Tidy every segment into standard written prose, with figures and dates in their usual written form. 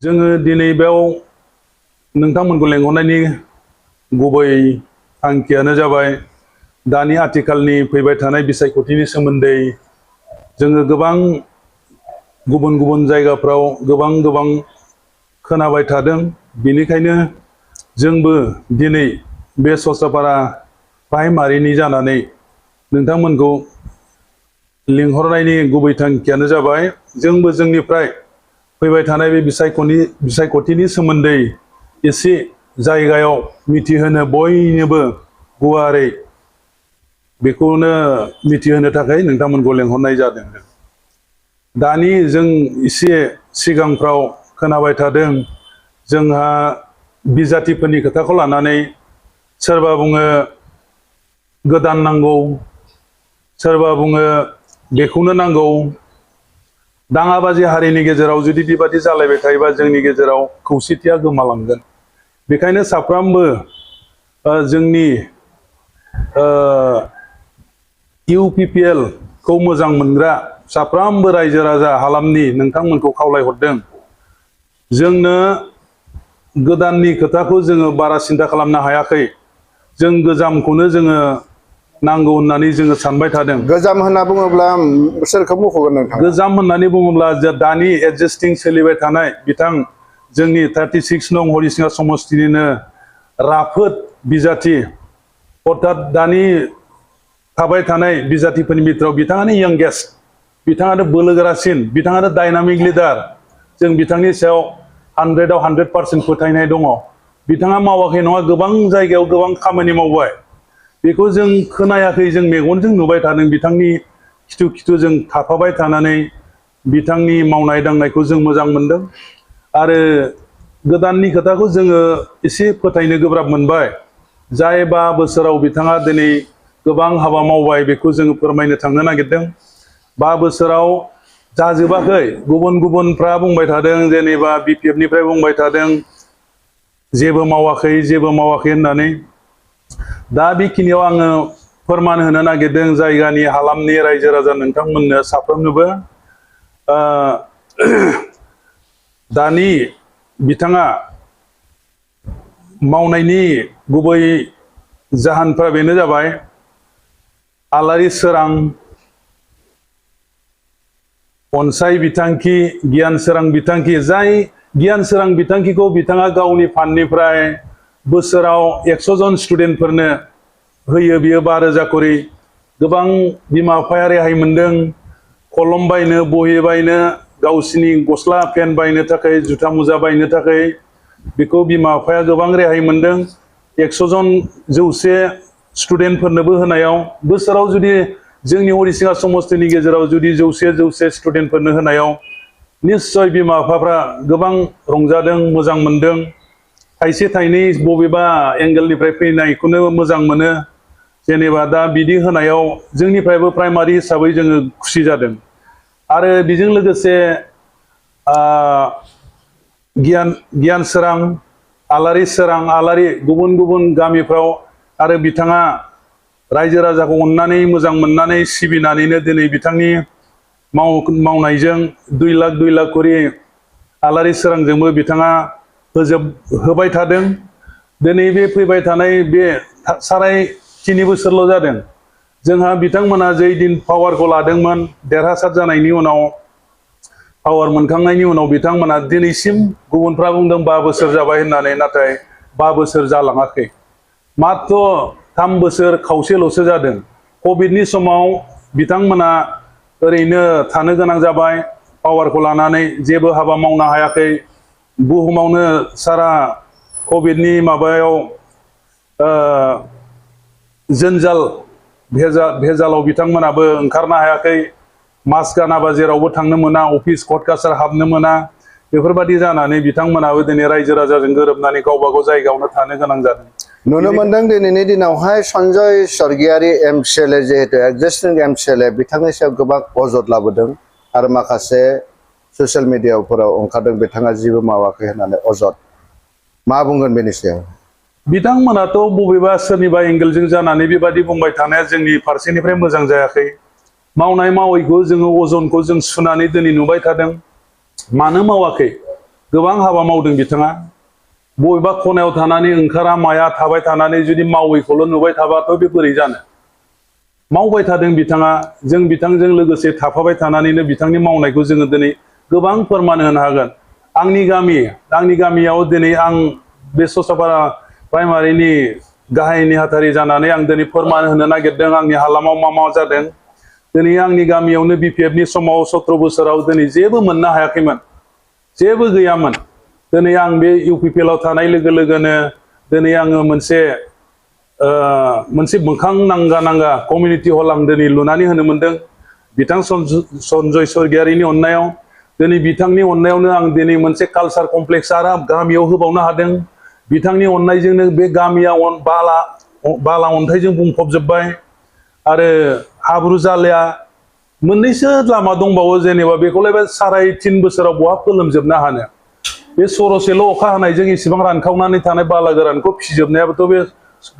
जोङो दिनै बेयाव नोंथांमोनखौ लेंहरनायनि गुबै थांखियानो जाबाय दानि आथिखालनि फैबाय थानाय बिसायख'थिनि सोमोन्दै जोङो गोबां गुबुन गुबुन जायगाफ्राव गोबां खोनाबाय थादों। बेनिखायनो जोंबो दिनै बे ससापारा प्राइमारिनि जानानै नोंथांमोनखौ लिंहरनायनि गुबै थांखियानो जाबाय जोंबो जोंनिफ्राय फैबाय थानाय बे बिसायख'थिनि सोमोन्दै एसे जायगायाव मिथिहोनो बयनोबो गुवारै बेखौनो मिथिहोनो थाखाय नोंथांमोनखौ लेंहरनाय जादों। दानि जों एसे सिगांफ्राव खोनाबाय थादों जोंहा बिजाथिफोरनि खोथाखौ लानानै सोरबा बुङो गोदान नांगौ, सोरबा बुङो बेखौनो नांगौ। दाङाबाजि हारिनि गेजेराव जुदि बेबादि जालायबाय थायोबा जोंनि गेजेराव खौसेथिया गोमालांगोन। बेखायनो साफ्रोमबो जोंनि UPPL खौ मोजां मोनग्रा साफ्रोमबो रायजो राजा हालामनि नोंथांमोनखौ खावलायहरदों जोंनो गोदाननि खोथाखौ जोङो बारा सिन्था खालामनो हायाखै। जों गोजामखौनो जोङो नांगौ होननानै जोङो सानबाय थादों। गोजाम होनना बुङोब्ला सोरखौ मख'गोन नोंथाङा? गोजाम होननानै बुङोब्ला दानि एडजास्टिं सोलिबाय थानाय बिथां जोंनि 36 नं हरिसिङा समस्तिनिनो राफोद बिजाथि अर्थात दानि थाबाय थानाय बिजाथिफोरनि बिथोराव बिथाङानो यंगेस्ट, बिथाङानो बोलोगोरासिन, बिथाङानो डायनामिक लिडार। जों बिथांनि सायाव 100आव 100% फोथायनाय दङ। बिथाङा मावाखै नङा, गोबां जायगायाव गोबां खामानि मावबाय। बेखौ जों खोनायाखै, जों मेगनजों नुबाय थादों। बिथांनि खिथु खिथु जों थाफाबाय थानानै बिथांनि मावनाय दांनायखौ जों मोजां मोनदों। आरो गोदाननि खोथाखौ जोङो एसे फोथायनो गोब्राब मोनबाय। जाय 5 बोसोराव बिथाङा दिनै गोबां हाबा मावबाय बेखौ जोङो फोरमायनो थांनो नागिरदों। 5 बोसोराव जाजोबाखै। गुबुनफ्रा बुंबाय थादों, जेनेबा BPF निफ्राय बुंबाय थादों जेबो मावाखै होननानै। दा बेखिनियाव आङो फोरमान होनो नागिरदों जायगानि हालामनि रायजो राजा नोंथांमोननो साफ्रोमनोबो दानि बिथाङा मावनायनि गुबै जाहोनफ्रा बेनो जाबाय आलारि सोरां, अनसाय बिथांखि, गियान सोरां बिथांखि। जाय गियान सोरां बिथांखिखौ बिथाङा गावनि फान्डनिफ्राय बोसोराव 100 जन स्टुडेन्टफोरनो होयो। बियो 5,000 करि। गोबां बिमा बिफाया रेहाय मोनदों। कलम बायनो, बहि बायनो, गावसिनि गस्ला पेन्ट बायनो थाखाय, जुथा मुजा बायनो थाखाय बेखौ बिमा बिफाया गोबां रेहाय मोनदों। 100 जन 100 स्टुडेन्टफोरनोबो होनायाव बोसोराव जुदि जोंनि हरिसिङा समस्तिनि गेजेराव जुदि 100 स्टुडेन्टफोरनो होनायाव निश्चय बिमा बिफाफ्रा गोबां रंजादों, मोजां मोनदों। थाइसे थाइनै बबेबा एंगेलनिफ्राय फैनायखौनो मोजां मोनो। जेनेबा दा बिदि होनायाव जोंनिफ्रायबो प्राइमारि हिसाबै जोङो खुसि जादों। आरो बेजों लोगोसे गियान सोरां, आलारि सोरां, आलारि गुबुन गामिफ्राव आरो बिथाङा रायजो राजाखौ अननानै मोजां मोननानै सिबिनानैनो दिनै बिथांनि मावनायजों 2 लाख करि आलारि सोरांजोंबो बिथाङा होबाय थादों। दिनै बे फैबाय थानाय बे 3.5 बोसोरल' जादों। जोंहा बिथांमोना जै दिन पावारखौ लादोंमोन, देरहासार जानायनि उनाव पावार मोनखांनायनि उनाव बिथांमोना दिनैसिम गुबुनफ्रा बुंदों 5 बोसोर जाबाय होननानै, नाथाय 5 बोसोर जालाङाखै। मात्र 3 बोसोर खावसेल'सो जादों। कभिडनि समाव बिथांमोना ओरैनो थानो गोनां जाबाय। पावारखौ लानानै जेबो हाबा मावनो हायाखै। बुहुमावनो सारा कभिडनि माबायाव जन्जाल भेजालाव बिथांमोनाबो ओंखारनो हायाखै। मास्क गानाबा जेरावबो थांनो मोना, अफिस कर्ट कासार हाबनो मोना। बेफोरबायदि जानानै बिथांमोनाबो दिनै रायजो राजाजों गोरोबनानै गावबा गाव जायगायावनो थानो गोनां जादों। नुनो मोनदों दिनैनि दिनावहाय सनजय सरगियारि MCLA जिहेतु एक्जिस्टिं MCLA बिथांनि सायाव गोबां अजद लाबोदों आरो माखासे ससियेल मिडियाफोराव ओंखारदों बिथाङा जेबो मावाखै होननानै अजद। मा बुंगोन बेनि सायाव? बिथांमोनाथ' बबेबा सोरनिबा एंगेलजों जानानै बेबादि बुंबाय थानाया जोंनि फारसेनिफ्राय मोजां जायाखै। मावनाय मावैखौ जोङो अजनखौ जों सुनानै दिनै नुबाय थादों। मानो मावाखै? गोबां हाबा मावदों बिथाङा बबेबा खनायाव थानानै ओंखारा माया थाबाय थानानै जुदि मावैखौल' नुबाय थाबाथ' बे बोरै जानो मावबाय थादों बिथाङा जों बिथांजों लोगोसे थाफाबाय थानानैनो बिथांनि मावनायखौ जोङो दिनै गोबां फोरमान होनो हागोन आंनि गामियाव दिनै आं बे ससापारा प्राइमारिनि गाहाय नेहाथारि जानानै आं दिनै फोरमान होनो नागिरदों आंनि हालामाव मा मा जादों दिनै आंनि गामियावनो बिपिएफनि समाव 17 बोसोराव दिनै जेबो मोननो हायाखैमोन जेबो गैयामोन दिनै आं बे इउपिपिएलआव थानाय लोगो लोगोनो दिनै आङो मोनसे मोखां नांगा कमिउनिटि हल आं दिनै लुनानै होनो मोनदों बिथां सनजय सरगियारिनि अननायाव दिनै बिथांनि अननायावनो आं दिनै मोनसे कालचार कमप्लेक्स आरो गामियाव होबावनो हादों बिथांनि अननायजोंनो बे गामिया बाला अन्थाइजों बुंफबजोब्बाय आरो हाब्रु जालिया मोननैसो लामा दंबावो जेनेबा बेखौलाय बे 3.5 बोसोराव बहा फोलोमजोबनो हानो बे सरसेल' अखा हानायजों इसेबां रानखावनानै थानाय बाला गोरानखौ फिसिजोबनायाबोथ' बे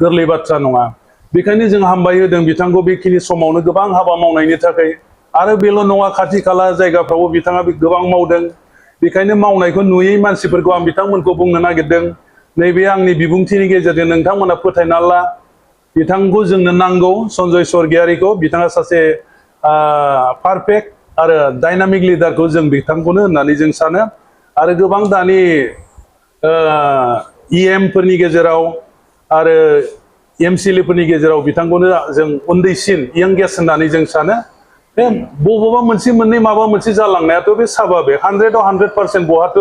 गोरलै बाथ्रा नङा बेखायनो जों हामबाय होदों बिथांखौ बेखिनि समावनो गोबां हाबा मावनायनि थाखाय आरो बेल' नङा खाथि खाला जायगाफ्रावबो बिथाङा गोबां मावदों बेखायनो मावनायखौ नुयै मानसिफोरखौ आं बिथांमोनखौ बुंनो नागिरदों नैबे आंनि बिबुंथिनि गेजेरजों नोंथांमोना फोथायना ला बिथांखौ जोंनो नांगौ सनजय सरगियारिखौ बिथाङा सासे पारफेक्ट आरो डायनामिक लिडारखौ जों बिथांखौनो होननानै जों सानो आरो गोबां दानि फोरनि गेजेराव आरो एमसिएलए फोरनि गेजेराव बिथांखौनो जों उन्दैसिन यंगेस्ट होननानै जों सानो बे बबेबा मोनसे मोननै माबा मोनसे जालांनायाथ' बे स्वाभाबिक 100 आव 100% बहाथ'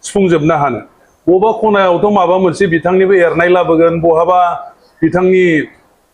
सुफुंजोबनो हानो बबेबा खनायावथ' माबा मोनसे बिथांनिबो एरनाय लाबोगोन बहाबा बिथांनि